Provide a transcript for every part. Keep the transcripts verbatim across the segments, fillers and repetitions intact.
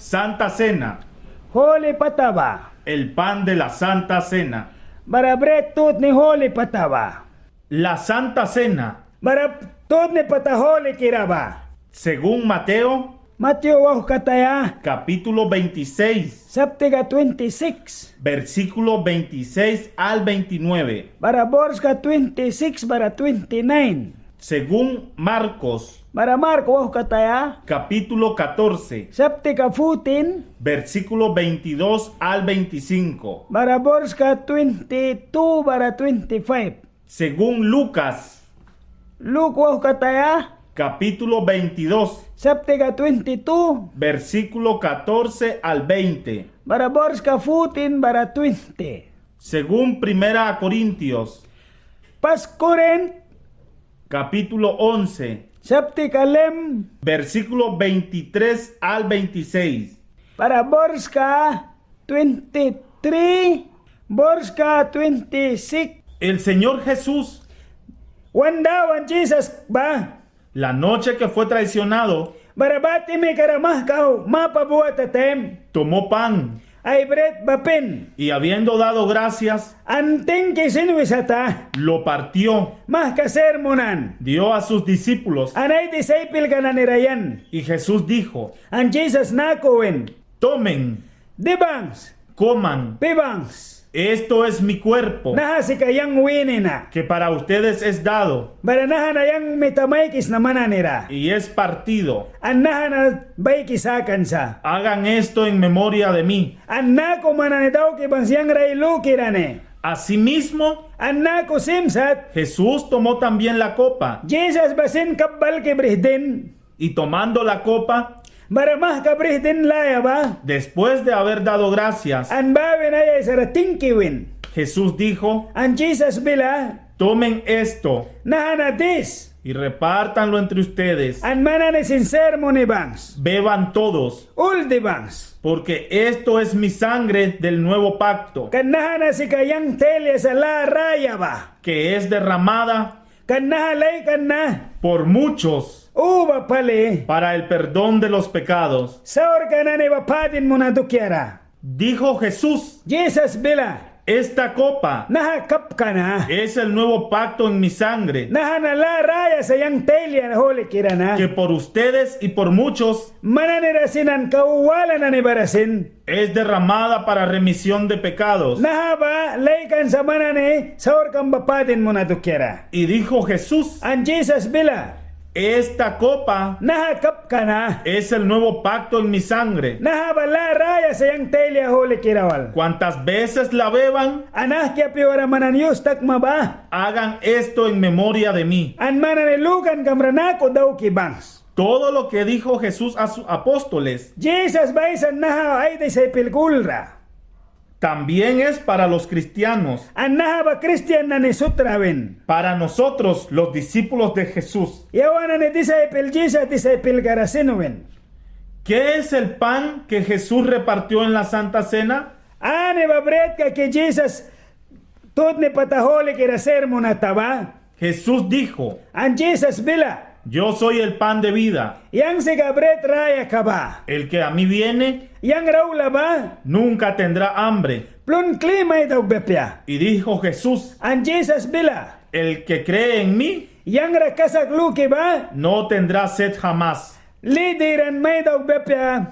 Santa Cena. Holi pata ba. El pan de la Santa Cena. Bara brit tutni holi pata ba. La Santa Cena. Bara tutni pata holikira ba. Según Mateo. Mateo wauhkataya. Capítulo veintiséis. Saptika twenty-six. Versículo veintiséis al veintinueve. Bara borska twenty-six bara twenty-nine. Según Marcos. Bara Marko wauhkataya. Capítulo catorce. Saptika fourteen. Versículo veintidós al veinticinco. Bara borska twenty-two bara twenty-five. Según Lucas. Luk wauhkataya. Capítulo veintidós. Saptika twenty-two. Versículo catorce al veinte. Bara borska fourteen bara twenty. Según Primera a Corintios. Pas Korint. Capítulo once. Saptika eleven. Versículo veintitrés al veintiséis. Bara borska twenty-three, borska twenty-six. El Señor Jesús. Wan Dawan Jisas ba. La noche que fue traicionado. Bara ba timikara mahka mapa buata taim. Tomó pan. Ai brit ba pin. Y habiendo dado gracias. An tingki sin wisata. Lo partió. Mahka sir munan. Dio a sus discípulos. An ai disaipelka nanira yan. Y Jesús dijo. An Jisas naku win. Tomen. Dibangs. Coman. Pibangs. Esto es mi cuerpo. Naha sika yang wini na. Que para ustedes es dado. Bara naha na yang mita maikisna man nanira. Y es partido. An naha na baiki sakan sa. Hagan esto en memoria de mí. An naku man nani dauki bangs yang ra ai lukira ni. Asimismo. An naku sim sat. Jesús tomó también la copa. Jisas ba sin kap ba alki brihdin. Y tomando la copa. Bara mahka brihdin laya ba. Después de haber dado gracias. An ba wina ai aisara tingki win. Jesús dijo. An Jisas bila. Tomen esto. Naha na dis. Y repártanlo entre ustedes. An man nani sin sir muni bangs. Beban todos. Ul dibangs. Porque esto es mi sangre del nuevo pacto. Kan naha na sika yang talia sa lâ raya ba. Que es derramada. Kan naha laikan na. Por muchos. Uba pali. Para el perdón de los pecados. Saurka nani ba padin munaia dukiara. Dijo Jesús. Jisas bila. Esta copa. Naha kapka na. Es el nuevo pacto en mi sangre. Naha na lâ raya sa yang talia holikira na. Que por ustedes y por muchos. Man nanira sin an kau wala nani bara sin. Es derramada para remisión de pecados. Naha ba laikan sa man nani saurkam ba padin munaia dukiara. Y dijo Jesús. An Jisas bila. Esta copa. Naha kapka na. Es el nuevo pacto en mi sangre. Naha ba lâ raya sa yang talia holikira wal. Cuantas veces la beban. An ahkia pyuara man nani yus takma ba. Hagan esto en memoria de mí. An man nani lukankam ra naku dauki bangs. Todo lo que dijo Jesús a sus apóstoles. Jisas ba aisan naha ai disaipelka ul ra. También es para los cristianos. An naha ba kristian nani sut ra win. Para nosotros, los discípulos de Jesús. Yawan nani disaipel Jisas disaipelka ra sin win. ¿Qué es el pan que Jesús repartió en la Santa Cena? Ani ba britka ki Jisas tutni pata holikira sir munata ba. Jesús dijo. An Jisas bila. Yo soy el pan de vida. Yang sika brit rayaka ba. El que a mí viene. Yang ra aula ba. Nunca tendrá hambre. Plun kli mai daukbia apia. Y dijo Jesús. An Jisas bila. El que cree en mí. Yang ra kasak luki ba. No tendrá sed jamás. Li diran mai daukbia apia.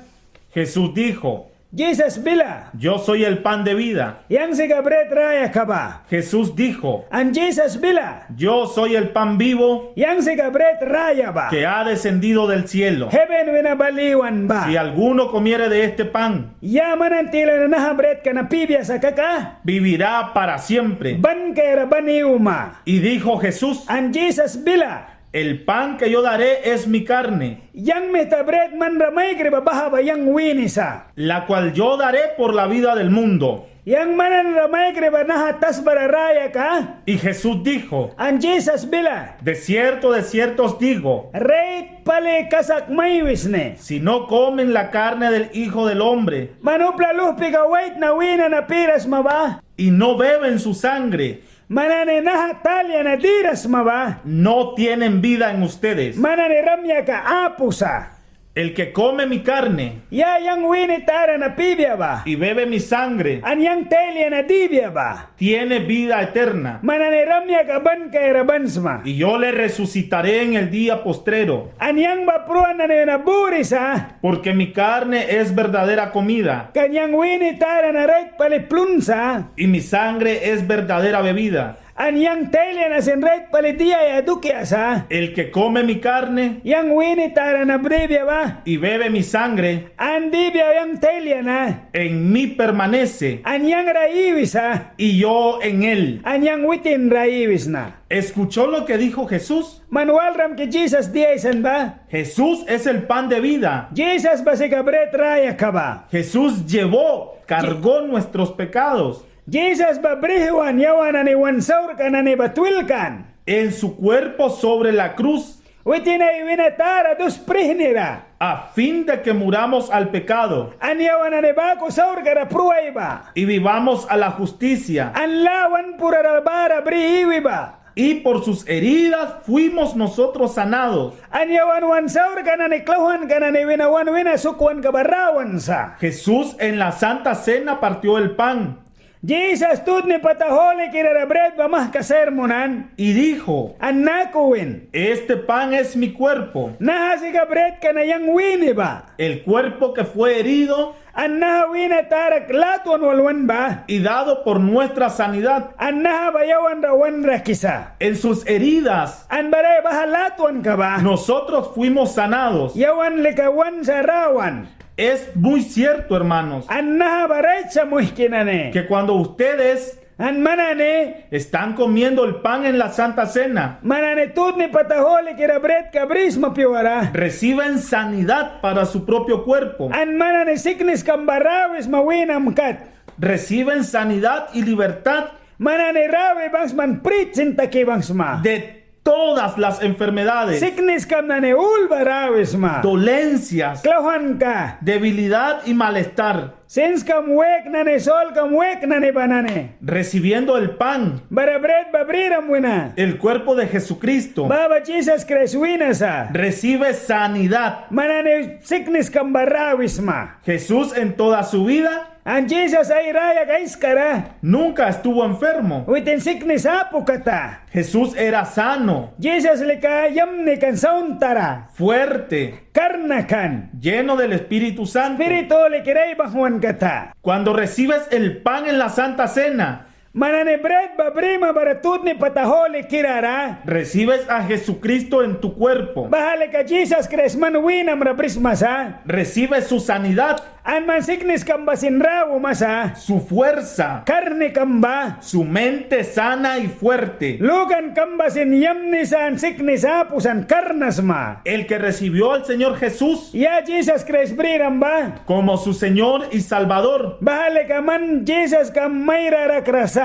Jesús dijo. Jisas bila. Yo soy el pan de vida. Yang sika brit rayaka ba. Jesús dijo. An Jisas bila. Yo soy el pan vivo. Yang sika brit raya ba. Que ha descendido del cielo. Heven wina bal iwan ba. Si alguno comiere de este pan. Ya man nani tila na naha britka na pibia sa kaka. Vivirá para siempre. Ban kaiara ban iwma. Y dijo Jesús. An Jisas bila. El pan que yo daré es mi carne. Yang mita brit man ra maikri ba baha ba yang wini sa. La cual yo daré por la vida del mundo. Yang man nani ra maikri ba naha tasba ra rayaka. Y Jesús dijo. An Jisas bila. De cierto, de cierto os digo. Rait pali kasak mai wisni. Si no comen la carne del Hijo del Hombre. Man upla luhpika waitna wîna na piras sma ba. Y no beben su sangre. Man nani naha talia na diras sma ba. No tienen vida en ustedes. Man nani ramyaka apu sa. El que come mi carne Ya yang wîni tara na pibia ba. y bebe mi sangre An yang tailia na dibia ba. tiene vida eterna. Man nani rayakam ban kaiara ban sma. Y yo le resucitaré en el día postrero. An yang ba pruan nani wina buri sa. Porque mi carne es verdadera comida. Kan yang wîni tara na rait pali plun sa. Y mi sangre es verdadera bebida. An yang tailia na sin rait pali diaia dukia sa. El que come mi carne Yang wîni tara na bribia ba. y bebe mi sangre An dibia yang tailia na. en mí permanece An yang ra iwisa. y yo en él. An yang witin ra iwisna. ¿Escuchó lo que dijo Jesús? Man walram ki Jisas dia aisan ba? Jesús es el pan de vida. Jisas ba sika brit rayaka ba. Jesús llevó, cargó nuestros pecados Jisas ba brih wan yawan nani wan saurka nani ba twilkan. en su cuerpo sobre la cruz Witin ai wina tara dus prihnira. a fin de que muramos al pecado An yawan nani baku saurkara pruaia ba. y vivamos a la justicia. An lâ wan purara bara bri iwi ba. Y por sus heridas fuimos nosotros sanados. An yawan wan saurka nani klauhwanka nani wina wan wina sukwanka ba rawan sa. Jesús en la Santa Cena partió el pan Jisas tutni pata hulikira ra brit ba mahka sir munan. y dijo, An naku win: Este pan es mi cuerpo, Naha sika britka na yang wîni ba. el cuerpo que fue herido An naha wîna tara latwan wal wan ba. y dado por nuestra sanidad. An naha ba yawan ra wan rakisa. En sus heridas An bara baha latwanka ba nosotros fuimos sanados. Yawan lika wan sa rawan. Es muy cierto, hermanos, An naha ba rait sa muihki nani. que cuando ustedes An man nani están comiendo el pan en la Santa Cena, man nani tutni pata hulikira britka brisma pyuara, reciben sanidad para su propio cuerpo. An man nani sikniskam ba rawisma wînam kat. Reciben sanidad y libertad Man nani rawi banghwisma, prit sin taki banghwisma. De todas las enfermedades, Sikniskam nani ul ba rawisma. Dolencias, Klauhwanka. Debilidad y malestar. Sinskam wik nani, solkam wik nani ba nani. Recibiendo el pan, Bara brit ba briram wina. El cuerpo de Jesucristo, Baha ba Jisas Kraist wina sa. Recibe sanidad. Man nani sikniskam ba rawisma. Jesús en toda su vida An Jisas ai rayaka aiskara nunca estuvo enfermo. Witin siknis apu kata. Jesús era sano, Jisas lika yamni kan, sauntara. Fuerte, Karna kan. Lleno del Espíritu Santo. Spirit Hulikira ai banghwan kata. Cuando recibes el pan en la Santa Cena, Man nani brit ba brima bara tutni pata hulikira ra. Recibes a Jesucristo en tu cuerpo. Baha lika Jisas Kraist man wînam ra brisma sa. Recibes su sanidad. An man sikniskam ba sin rawma sa. Su fuerza. Karnikam ba. Su mente sana y fuerte. Lukankam ba sin yamni sa, an siknis apu sa, an karna sma. El que recibió al Señor Jesús Ya Jisas Kraist briram ba. Como su Señor y Salvador. Baha lika man Jisaskam mai rarakra sa.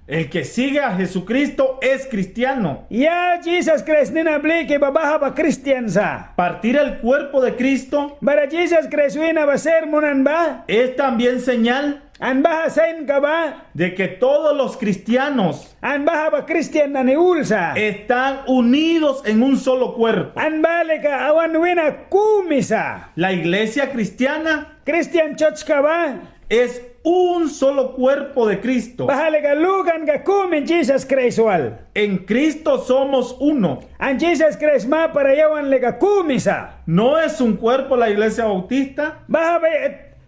El que sigue a Jesucristo es cristiano. Ya Jisas Kraist nina bliki ba baha ba kristian sa. Partir el cuerpo de Cristo Bara Jisas Kraist wina ba sir munan ba es también señal An baha sainka ba de que todos los cristianos An baha ba kristian nani ul sa. Están unidos en un solo cuerpo. An baha lika wan wina kumi sa. La iglesia cristiana Kristian sertska ba es un solo cuerpo de Cristo. Baha lika lukanka kumi Jisas Kraist wal. En Cristo somos uno. An Jisas Kraist mapara yawan lika kumi sa. No es un cuerpo la iglesia bautista Baha ba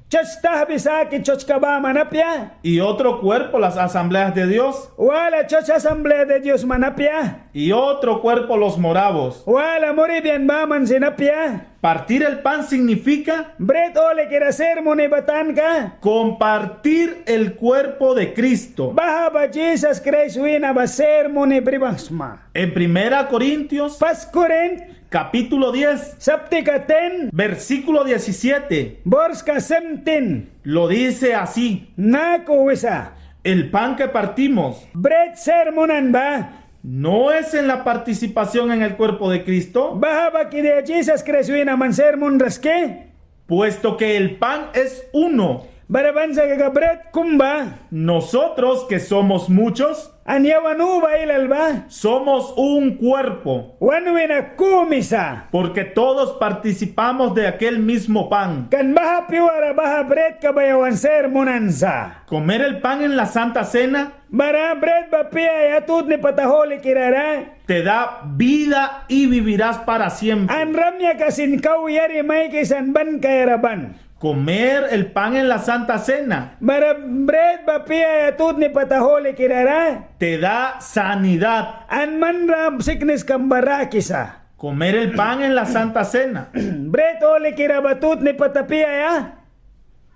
serts tahbi saki sertska baman apia. Y otro cuerpo las asambleas de Dios. Wala serts Asamblea de Dios man apia. Y otro cuerpo los moravos. Wala Moravian baman sin apia. Partir el pan significa Brit hulikira sir muni ba tanka compartir el cuerpo de Cristo. Baha ba Jisas Kraist wina ba sir muni bri banghwisma. En Primera Corintios Pas Korint capítulo diez, Saptika ten versículo diecisiete, Borska seventeen lo dice así: Naku wisa: El pan que partimos Brit sir munan ba no es en la participación en el cuerpo de Cristo, Baha ba ki dia Jisas Kraist wina man sir munras ki? Puesto que el pan es uno Bara ban sa kaka bret kum ba. Nosotros que somos muchos. An yawan uba ailal ba. Somos un cuerpo. Wan wina kumi sa. Porque todos participamos de aquel mismo pan. Kan baha pyuara baha bretka ba yawan ser munan sa. Comer el pan en la Santa Cena. Bara bret ba piaia tutni pata hulikira ra. Te da vida y vivirás para siempre. An ramyaka sin kau yari maikisa an ban kaiara ban. Comer el pan en la Santa Cena. Bara bret ba piaia tutni pata hulikira ra. Te da sanidad. An man ra sikniskam ba rakisa. Comer el pan en la Santa Cena. Bret hulikira ba tutni pata piaia.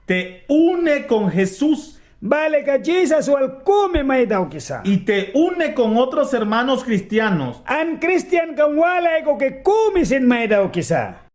Te une con Jesús. Baha lika Jisas wal kumi mai daukisa. Y te une con otros hermanos cristianos. An kristiankam wala aikuki kumi sin mai daukisa.